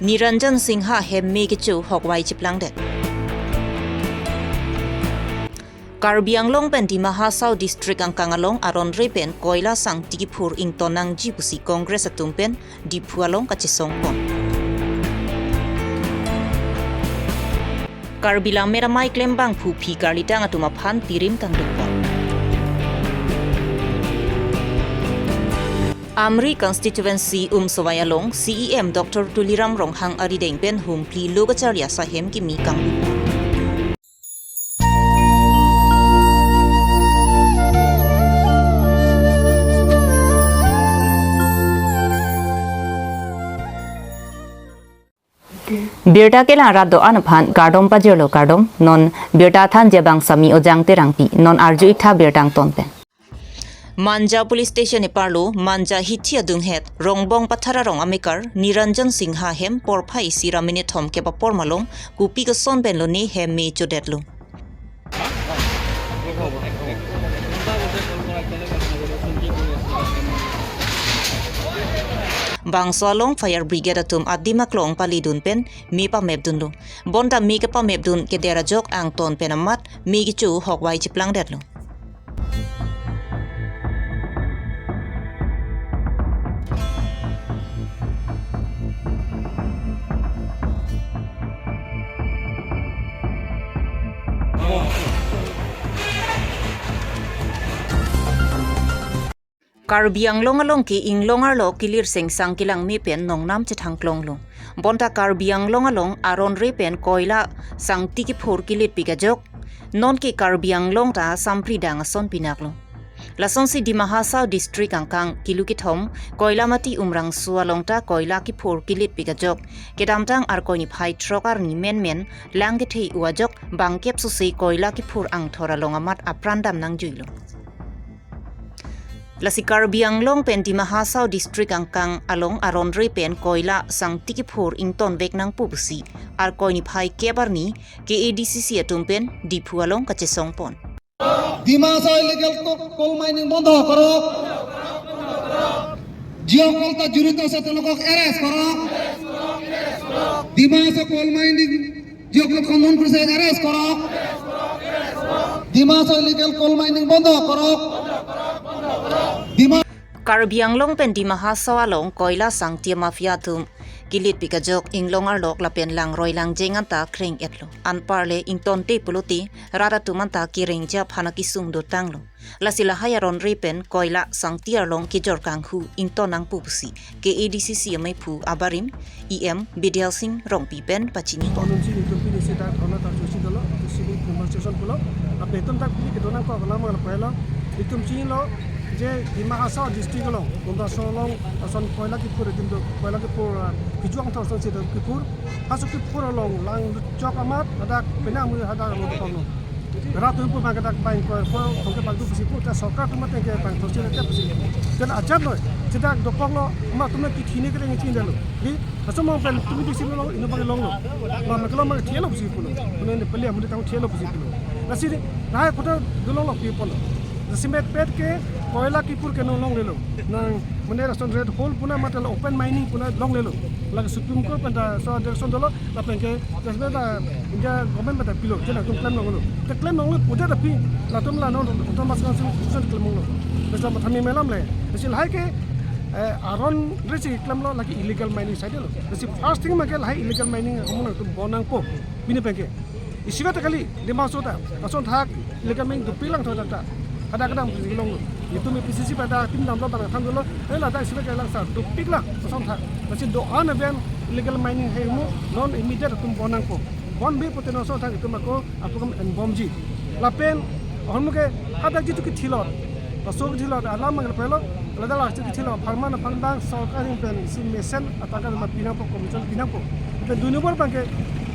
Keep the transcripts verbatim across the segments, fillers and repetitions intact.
Niranjan Singha hem me kecho hokwai chiplangdet. Karbi Anglong pen Dima Hasao district angkang along aron re pen koila sangti kiphur ington nangji pusi Congress atum pen Diphu along kachesong pon. Karbi Lammet Amei klem bangphu phi karlitang atum aphan tirim kangduk pon. Amri constituency Umsowai along C E M Doctor Tuliram Ronghang arideng pen Humpli lo kacharli asahem kimi kangduk pon. Birta kelang rat do-an aphan kardom pajirlo, kardom. Non birta thanji abang Sami Ojang Terangpi. Non arju-ik tha birta angton pen. Manja Police Station eparlo Manja hithi adunghet Rongbong Pathar arong amekar Niranjan Singha hem porphai isi ra minute thomkep apor malom kopi koson pen lone hem me chodetlo. Bangso along fire brigade atum adim aklong palidun pen me pamepdunlo. Bonta me kepamepdun keder ajok angton pen amat me kecho hokwai chiplangdetlo. Karbi Anglong along ke inglong arlo kilir sengsang kelang me pen nongnam chethang klonglo. Bonta Karbi Anglong along aron re pen koila sangti kiphur kilitpik ajok, non ke Karbi Anglong ta sampri dang ason pinaklo. Lasonsi Dima Hasao district angkang kilu kethom Koilamati Umrangso along ta koila kiphur kilitpik ajok, kedamtang Arkoi niphai throk arni menmen lang kethe u ajok bangkep sose koila kiphur angthor along amat apran dam nangjuilo. Lasi Karbi Anglong pen Dima Hasao district angkang along aron re pen koila sangti kiphur ington vek nangpo pusi Arkoi niphai kep arni K A D C C atum pen Diphu along kachesong pon. Dima Hasao illegal ক-, coal mining বন্ধ করো। যিসকল তাত জড়িত আছে তেওঁলোকক এৰেষ্ট কৰক। ডিমা হাছাও কোল মাইনিং যিসকলে খনন কৰিছে এৰেষ্ট কৰক। ডিমা হাছাও ইলিগেল কোল মাইনিং বন্ধ কৰক। Dima Karbi Anglong pen Dima Hasao along koila sangti mafia atum kilitpik ajok inglong arlok lapen langroi langjeng anta kreng-etlo. Anparle ingtonte pulote rat atum anta kerengji aphan akesung dotanglo. Lasi lahai aron re pen koila sangti arlong kejor kanghu ington nangpo pusi K A D C C ameiphu abarim E M Bidyasing Rongpi pen pachini pon. Tonun si itum pini sita dhorna ta chusi dolo, itum si demonstration pulo. Ape itum dak pini kedona ko alam ang pelo. Itum chini lo je Dima Hasao district along, Umrangso along, ason koila kiphur itum do, koila kiphur, ah, kijuang thor ason si do kiphur. Haso kiphur along lang chok amat, hadak penang mu hadak lo kono. Rat atum pu bang kadak bang ko ko thongke bang tu pusi pu ta sorkar atum ateng ke bang thongsi le pusi. Jan ajar lo, jedak dokok lo, ma atum kithi ne kereng chin dalo. Di, asomong pen tumi di silo lo, ino bang long lo. Ma ma kelo ma thielo pusi pulo. Puno ne pele amudi tang thielo pusi pulo. Lasi di, rai kota dolo lo pi polo. Lasi met pet ke koila kiphur ke no longlelo. Nang mane rason red hole puna mate la open mining puna longlelo. Lagi Supreme Court pen ta so direction dolo, lapen ke Jasper ta India government pen ta pilo, jena tum klem longlo. Te klem longlo, puja ta pi, latum la non autonomous council decision klem longlo. Besa mathami melam le. Besi lahai ke, eh, aron resi klemlo lagi illegal mining side lo. Besi first thing ma ke lahai illegal mining amun tum bon nangpo. Bini pen ke. Isivet kali, Dima Hasao ta, ason thak, illegal mining dopik lang thot ta. Ada kadang pusi longlo. Itum A P C C pada tim damlo bang tham dolo, eh, ladak isivet lang sa, dopik lang, ason thak. Besi do-an aben illegal mining hai mu, non immediate atum bon nangpo. Bon be pote non ason thak itum ako, ako kam en bomji. Lapen, ahormu ke, hadak jitu kithilot. Laso kithilot, alam mang pelo, ladak la jitu kithilot, pharman pharman bang, sorkar ahin pen, isi mesen, ataka ma pinangpo, commission pinangpo. Pen duni bor bang ke,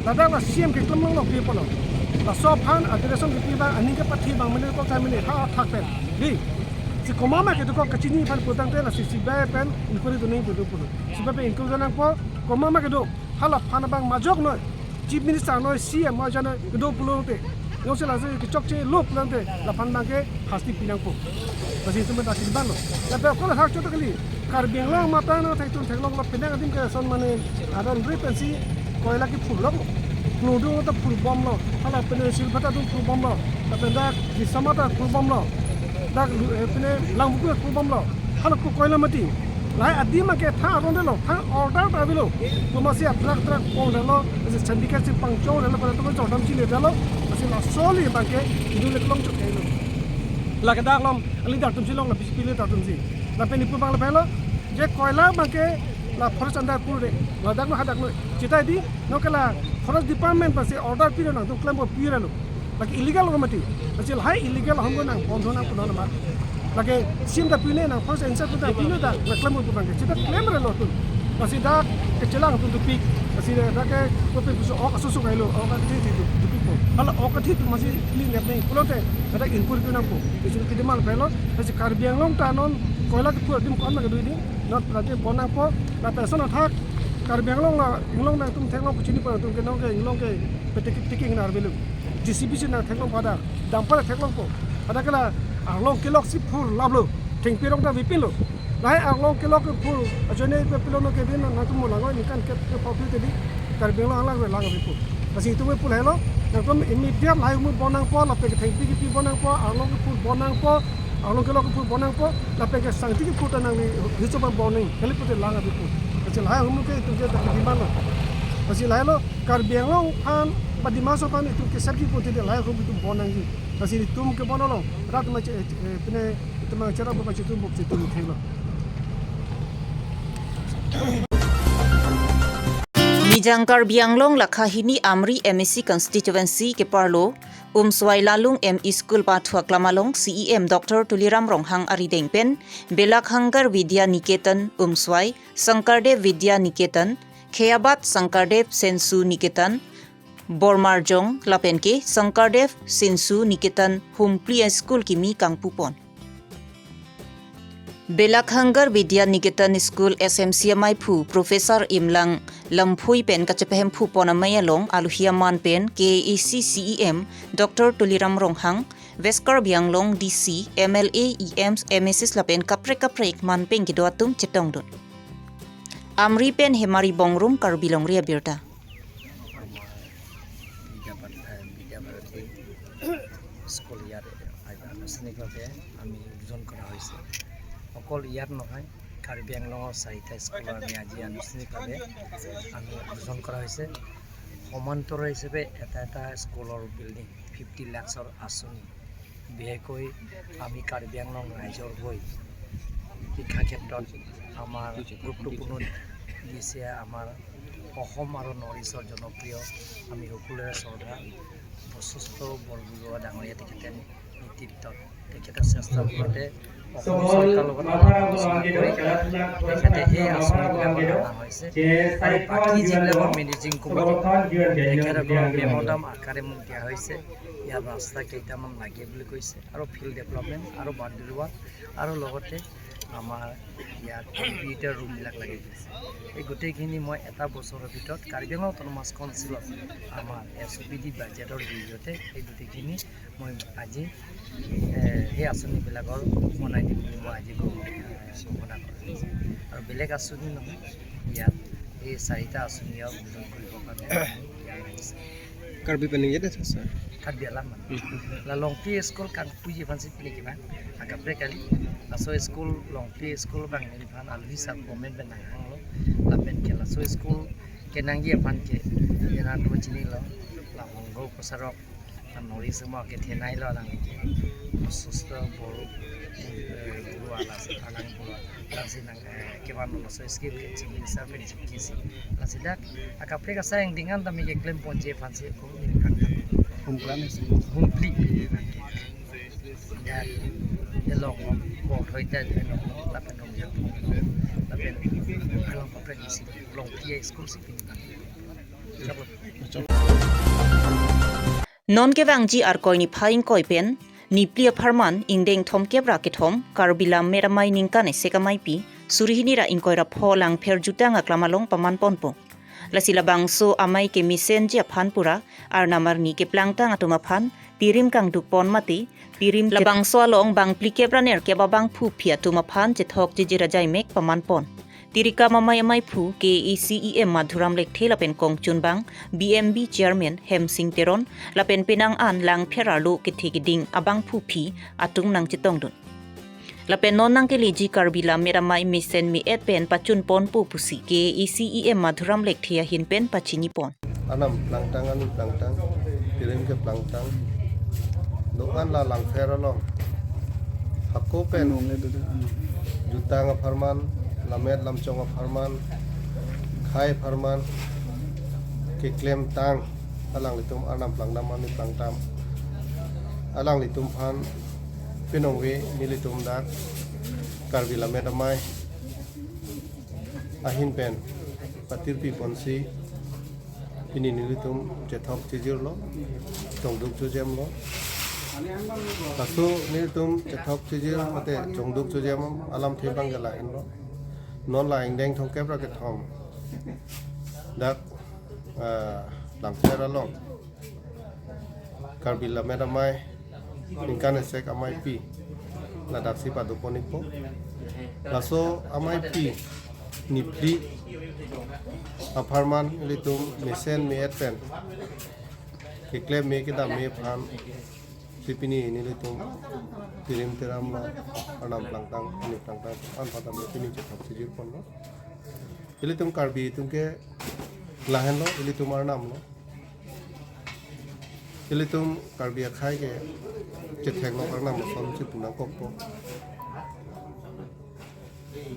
ladak la C M ke klem longlo pi polo. Laso aphan, address ke pi bang, aning ke pathi bang, mene ko kai mene, ha thak pen. Di, si komat ma ke tu ko kachini aphan putangte la si C B I pen, inquiry tu ning tu tu pulo. C B I pen inquiry nangpo, komat ma ke do, hala aphan bang majok noi. Chief Minister noi, C M noi, jana kedo pulote. Jongsi laso kechokche lo pulote laphan abangke hasti pinangpo. Lasi itum dak kiban lo. Lapen ako lahak chot kali. Karbi Anglong amat nangthek atum theklonglo, penang adim ke ason mane adon ri pensi koila kephurlo. Nodung ta phur bomlo. Hala pene Silvata atum phur bomlo. Lapen dak Disama ta phur bomlo. Dak lu-, eh, pene Langvoku phur bomlo. Hala ko koila mati. Lahai adim ke tha aron detlo, tha order ta avelo. Pu amatsi atrak trak pon detlo, lasi syndicate si pangchong detlo, pada tu jordam chile detlo, lasi laso le abangke inut le kelong chot kailo. Lake dak along, ali dak atum si long, la B J P leader atum si. Lapen ipu abang le pelo, je koila abangke la forest under pur de, ladak lo hadak lo. Seta di, non ke la forest department pensi order pilo, nangtum klempo pilo. Lake illegal lo mati. Lasi lahai illegal ahom ko nang pon nang pon nama. Lake C M ta pine, nang forest ranger ta pine, dak nang klempo pu abangke. Seta klemrelo atum. Lasi dak kechelang atum dopik. Lasi dak ke kopi puso ok aso so kailo, ok athi athi do, dopikpo. Hala ok athi atum amatsi clean nep nang pulote, dak inquiry pinangpo. Isu kidi mal pelo. Lasi Karbi Anglong ta non koila kephur adim ko-an ma kedo di. Non lake bon nangpo, lapen ason athak Karbi Anglong la, Anglong nangtum theklong pu chini pa nangtum ke non ke Anglong ke pete kiti king nar belu. J C B si nang theklong pada, dumper theklongpo. Pada ke la arlong kelok si phur laplo, thengpi rong ta avepinlo. Lahai arlong kelok kephur ajoine pe pilo non ke din nangtum mo langoi ningkan ke ke pau pil tedi. Karbi Anglong alang re lang avepo. Lasi itum pu lahelo, nangtum immediate lahai ahum bon nangpo, lapen ke thengpi kepi bon nangpo, arlong kephur bon nangpo, arlong kelok kephur bon nangpo, lapen ke sangti kephur ta nangli hiso abang bon nang, kali pute lang avepo. Lasi lahai ahum ke itum ke dak demand lo. Lasi lahelo, Karbi Anglong aphan, ba Dima Hasao aphan itum ke safety pute de lahai ahum itum bon nangji. Lasi itum ke bon lo, rat ma che, eh, pine itum ma cherap ma che itum bok che itum thenglo. Nijang Karbi Anglong lakha hini Amri M A C constituency keparlo Umswai Lalung M E School pathu aklam along C E M Doctor Tuliram Ronghang arideng pen Belak Hangar Vidya Niketan Umswai, Sankardev Vidya Niketan, Kheyabad Sankardev Sensu Niketan, Bormarjong lapen ke Sankardev Sensu Niketan Humpli School kimi kangpupon. Belak Hangar Vidya Niketan School S M C amaiphu Professor Imlang Lamphui pen kachepahemphu pon amei along alohi aman pen K A A C C E M Doctor Tuliram Ronghang, West Karbi Anglong D C, M L A, E Ms, M A Cs lapen kaprek kaprek man pen kedo atum chetongdun. Amri pen Hemari Bongrung, Karbi Longri Abirta. আমাৰ বিদ্যা ভাৰ-, এ, বিদ্যা ভাৰতী স্কুল ইয়াত আ-, আনুষ্ঠানিকভাৱে আমি উদ্বোধন কৰা হৈছে। অকল ইয়াত নহয়, কাৰ্বি আংলঙৰ চাৰিটা স্কুলৰ আমি আজি আনুষ্ঠানিকভাৱে আমি উদ্বোধন কৰা হৈছে। সমান্তৰাল হিচাপে এটা এটা স্কুলৰ বিল্ডিং ফিফটি লাখছৰ আঁচনি, বিশেষকৈ আমি কাৰ্বি আংলং ৰাইজৰ হৈ শিক্ষা ক্ষেত্ৰত আমাৰ গুৰুত্বপূৰ্ণ দিছে। আমাৰ অসম আৰু নৰ্থ ইষ্টৰ জনপ্ৰিয়, আমি সকলোৰে শ্ৰদ্ধা বশিষ্ঠ বৰবৰুৱা ডাঙৰীয়া তেখেতে নেতৃত্বত তেখেতে চেষ্টা কৰিছে। অসম চৰকাৰৰ লগত আলোচনা কৰি তেখেতে সেই আঁচনিবিলাকত অনা হৈছে। আৰু বাকী যিবিলাকৰ মেনেজিং কমিটি, তেখেতসকলক মেম'ৰাণ্ডাম আকাৰে মোক দিয়া হৈছে। ইয়াত ৰাস্তা কেইটামান লাগে বুলি কৈছে, আৰু ফিল্ড ডেভেলপমেণ্ট আৰু বাউণ্ডেৰী ৱাল আৰু লগতে আমাৰ ইয়াত কম্পিউটাৰ ৰুমবিলাক লাগি গৈছে। এই গোটেইখিনি মই এটা বছৰৰ ভিতৰত কাৰ্বি আংলং অট'নমাছ কাউন্সিলত আমাৰ এছ অ' পি ডি বাজেটৰ জৰিয়তে এই গোটেইখিনি মই আজি, এ, সেই আঁচনিবিলাকৰ বনাই দিম বুলি মই আজি ঘো-, এ, ঘোষণা কৰিছোঁ। আৰু বেলেগ আঁচনি নহয়, ইয়াত এই চাৰিটা আঁচনি আৰু উদ্বোধন কৰিবৰ কাৰণে আমি ইয়াত আহিছোঁ। Karbi pen ningje dei, sir? Karbi alam man. Hmm. La Longpi school kangpuji aphansi pini kevang. Akaprek kali. Laso school Longpi school abang neliphan alohi sar comment pen nanghanglo. Lapen ke laso school kenangji aphan ke, yenan tu chinilo. La Honggo Kosarok, la Nori Semo kethenei lo lang ke. Susto Boru, eh, Boru ala si palang Boru. Lasi nang, eh, kevan lo laso scheme ke Chief Minister pen chingkisi. Lasi dak akaprek asai angdeng an tame keklem ponji aphansi ako ningkan. Home plan isi. Home plan. Dan elong ko thoi ta elong lapen rong yang. Lapen elong kaprek isi Longpi school si pini. Non kevangji Arkoi niphai ingkoi pen niphli apharman ingdeng thomkep ra kethom Karbi Lammet Amei ningkan isi ameipi suri hini ra ingkoi ra pho Langpher jutang aklam along paman ponpo. Lasi labangso amei kemesenji aphan pura arnam arni keplangtang atum aphan Pirim kangduk pon mati, pirim chet- Labangso along bang phlikep ra nerkep abangphu aphi atum aphan chethok chijir ajaimek paman pon. Tirikam amei amaiphu K A A C E M Madhuram Lekthe lapen kongchunbang B M B Chairman Hemsing Teron lapen penang an Langpher arlo kethe keding abangphu aphi atum nangchetongdun. Lapen non nangkeleji Karbi Lammet Amei mesen me-et pen pachun ponpo pusi K A A C E M Madhuram Lekthe ahin pen pachini pon. Arnam plangtang, ani plangtang, pirim keplangtang. Do-an la Langpher along. Hako pen jutang apharman, lammet lamchong apharman, khei apharman keklemtang alanglitum arnam plangdam, ani plangdam. Alanglitum aphan pinong ave nelitum dak Karbi Lammet Amei ahin pen patirpi ponsi pini nelitum chethok chijirlo, chongduk chojemlo. Laso nelitum chethok chijir mate chongduk chojem alamthe abang ke lahenlo. Non la ingdeng thomkep ra kethom dak, ah, Langpher along Karbi Lammet Amei ningkan esek ameipi ladaksi padoponikpo. Laso ameipi niphli apharman ilitum mesen me-et pen keklem me kedam me aphan si pini nelitum pirim tiram lo, arnam plangtang, ani plangtang an padam pini chethok chijir ponlo. Ilitum Karbi atum ke lahenlo, ilitum arnam lo. Ilitum Karbi akhei ke chetheklok arnam ason si punang kokpo.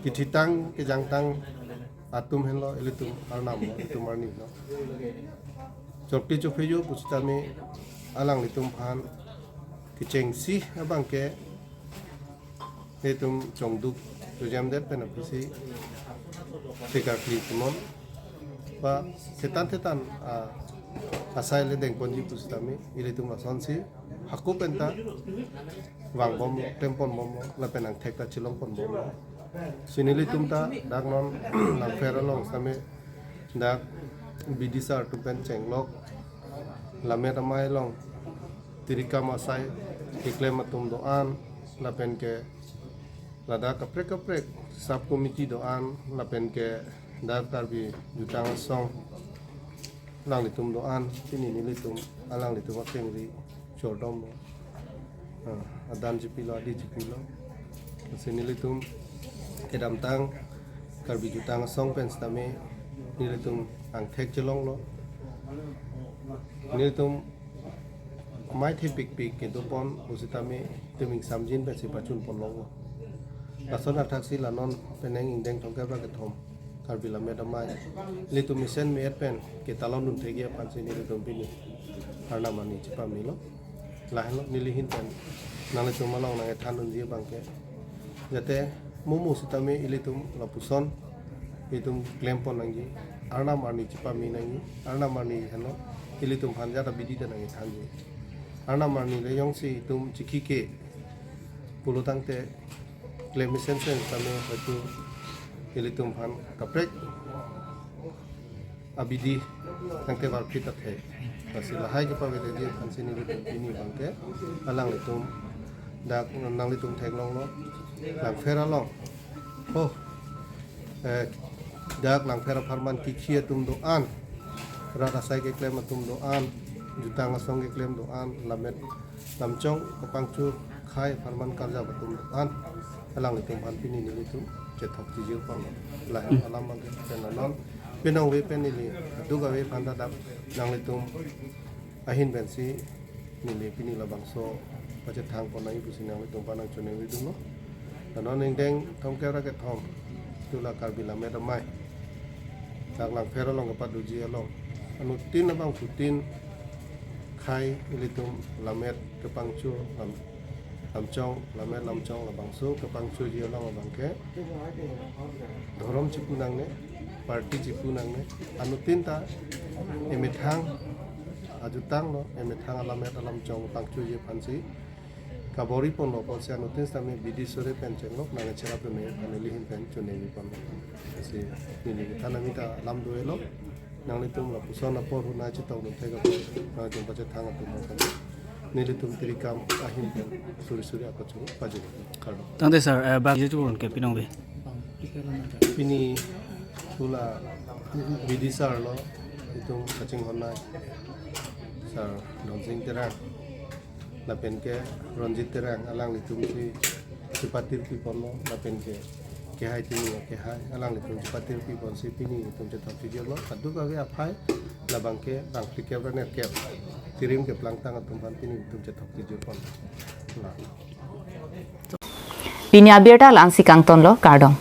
Kithitang kejangtang atum henlo ilitum arnam lo, ilitum arni lo. Chokti chopheju pusitame alanglitum aphan kechengsi abang ke itum chongduk chojemdet pen aphi si thekar kli kunon ba thetan thetan, ah, asai le dengponji pusitame ilitum lasonsi hako penta vangbomlo, klempon bomlo, lapen angthek ta chelongpon bomlo. Si nelitum ta dak non Langpher along sitame dak B D sir atum pen chenglok Lammet Amei along tirikam asai keklem atum do-an lapen ke ladak kaprek kaprek sub committee do-an lapen ke dak Karbi Jutang Asong alanglitum do-an, pini nelitum alanglitum akengri chordom lo. Ah, adan chipilo, adi chipilo. Si nelitum kedamtang Karbi Jutang Asong pen sitame nelitum angthek chelonglo. Nelitum amei thepikpik kedopon pusitame itum ingsamjin pensi pachun ponlonglo. Lason athaksi la non penang ingdeng thomkep ra kethom Karbi Lammet Amei ilitum mesen me-et pen ketalon dun thekji aphansi nelitum pini arnam arni chepamelo. Lahenlo neli ahin pen nanglitum along nangkethan dunji abang ke, jate mo mo sitame ilitum lapuson itum klempon nangji, arnam arni chepame nangji, arnam arni henlo ilitum aphan jat abidi ta nangkethanji. Arnam arni le jongsi itum chikhi ke pulo tangte klem mesen sen tame hoitu ilitum aphan kaprek abidi tangte varphit athe. Lasi lahai kepavedetji aphansi nelitum pini abang ke alanglitum dak nanglitum theklonglo Langpher along. Oh, eh, dak Langpher apharman kikhi atum do-an, rat asai keklem atum do-an, jutang asong keklem do-an, lammet lamchong kapangcho khei apharman karjap atum do-an, alanglitum aphan pini nelitum chethok chijir pon. Lahai alam abang ke pen anon pinong ave pen neli aduk ave aphan ta dak nanglitum ahin pensi neli pini labangso pachethang pon nangji pusi nanglitum aphan nangchoningri dunlo. Lanon ingdeng thomkep ra kethom itum la Karbi Lammet Amei dak Langpher along kepadoji along anuttin abangphutin khei ilitum lammet kepangcho lam, lamchong, lammet lamchong labangso kepangchoji along abang ke dhorom chipu nangne, party chipu nangne, anuttin ta emethang ajutang lo, emethang alammet alamchong pangchoji aphansi kabor-i ponlo pusi anuttin sitame bidi sore pen chenglok nangcherap me aphan neli ahin pen choningri ponlo. Si neli kethan ami ta alam do-elo, nanglitum lapuson apor huna chetong dun thek apor nanglitum pachethang atum aphan. nelitum tirikam ahin pen suri suri apachuru pajir. Kardom. Tangte sir, eh, bang je churun ke pinong be. Pini hula B D sir lo, itum kachinghon nai sir Dhonsing Terang lapen ke Ronjit Terang, alanglitum si chepatir piponlo lapen ke kehai tini kehai alanglitum chepatir piponsi pini itum chethok chijirlo, kadokave aphai labang ke bang phlikep ra nerkep tirim keplangtang atum aphan pini itum chethok chijirpon. La. Pini abirta la-ansi kangtonlo, kardom.